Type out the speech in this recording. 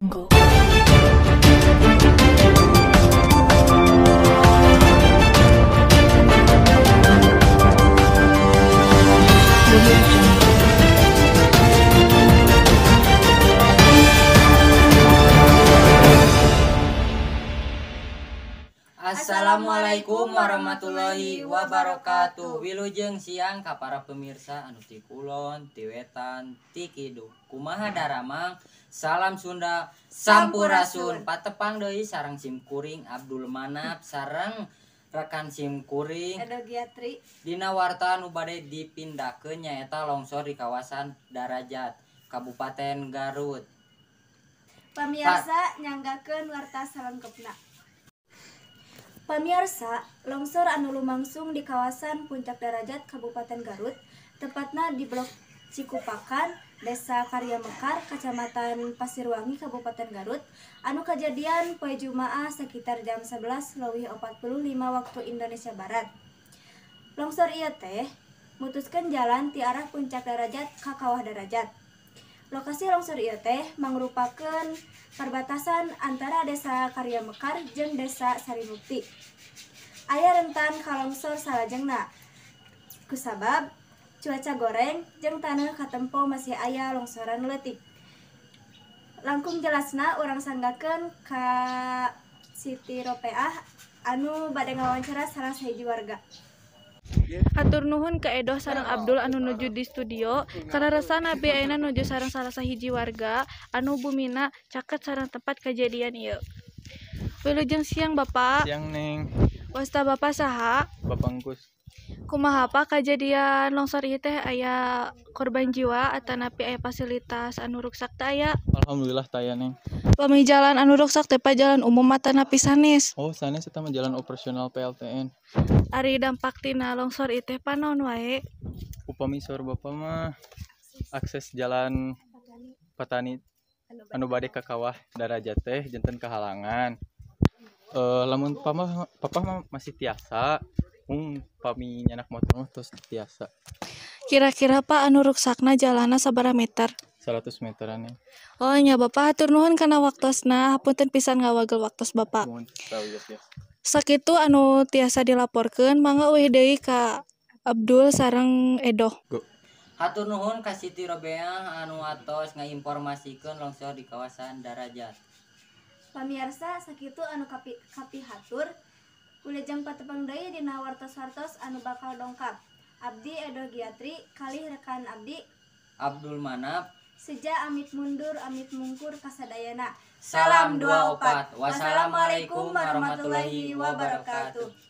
Jungle. Assalamualaikum warahmatullahi wabarakatuh. Wilujeng siang ka para pemirsa anu ti kulon, ti wetan, ti kidul. Kumaha daramang? Salam Sunda, sampurasun. Patepang deui sareng sim kuring Abdul Manap sareng rekan sim kuring Edo Giatri. Dina warta anu bade dipindahkeun nyaeta longsor di kawasan Darajat, Kabupaten Garut. Pamiarsa, nyanggakeun warta salengkepna. Pamiarsa, longsor anu lumangsung di kawasan Puncak Darajat, Kabupaten Garut, tepatna di Blok Cikupakan, Desa Karya Mekar, Kecamatan Pasirwangi, Kabupaten Garut, anu kajadian poe Jumaah sekitar jam 11.45 waktu Indonesia Barat. Longsor ieu teh mutuskeun jalan ti arah Puncak Darajat ka Kawah Darajat. Lokasi longsor ieu teh mangrupakeun perbatasan antara Desa Karya Mekar jeung Desa Sarimukti. Aya rentan kalongsor salajengna. Kusabab cuaca goreng jeung taneuh katempo masih aya longsoran leutik. Langkung jelasna urang sanggakeun ka Siti Ropeah anu bade ngawawancara salah sahiji warga. Hatur nuhun ka Edoh sareng Abdul anu nuju di studio. Kaleresan abi ayeuna nuju sareng salah sahiji warga anu bumina caket sareng tempat kejadian ieu. Wilujeng siang, Bapak. Siang, Neng. Wasta Bapak saha? Bapak Engkus. Kumaha, Pak, kejadian longsor ieu teh aya korban jiwa atanapi aya fasilitas anu ruksak teh aya? Alhamdulillah taya, Neng. Pami jalan anu ruksak teh, Pak, jalan umum atanapi sanes? Oh, sanes, eta mah jalan operasional PLTN. Ari dampak tina longsor ieu teh, Pak, naon wae? Upami saur Bapak mah akses jalan petani anu bade ka Kawah Darajat teh janten kehalangan. Lamun papa papa mah masih tiasa, mung pami nyandak motor mah tos tiasa. Kira-kira, Pak, anu ruksakna jalanna sabaraha meter? 100 meteran, Neng. Oh nya, Bapak, hatur nuhun kana waktosna, hapunten pisan ngawagel waktos Bapak. Muhun, sawios ya. Sakitu anu tiasa dilaporkeun, mangga uih deui ka Abdul sareng Edoh. Go. Hatur nuhun ka Siti Robeah anu atos ngainformasikeun longsor di kawasan Darajat. Pamiarsa, sakitu anu kapihatur. Wilujeng patepang deui dina wartos-wartos anu bakal dongkap. Abdi Edo Giatri kalih rekan abdi Abdul Manap seja amit mundur amit mungkur kasadayana. Salam 24. Wassalamualaikum warahmatullahi wabarakatuh.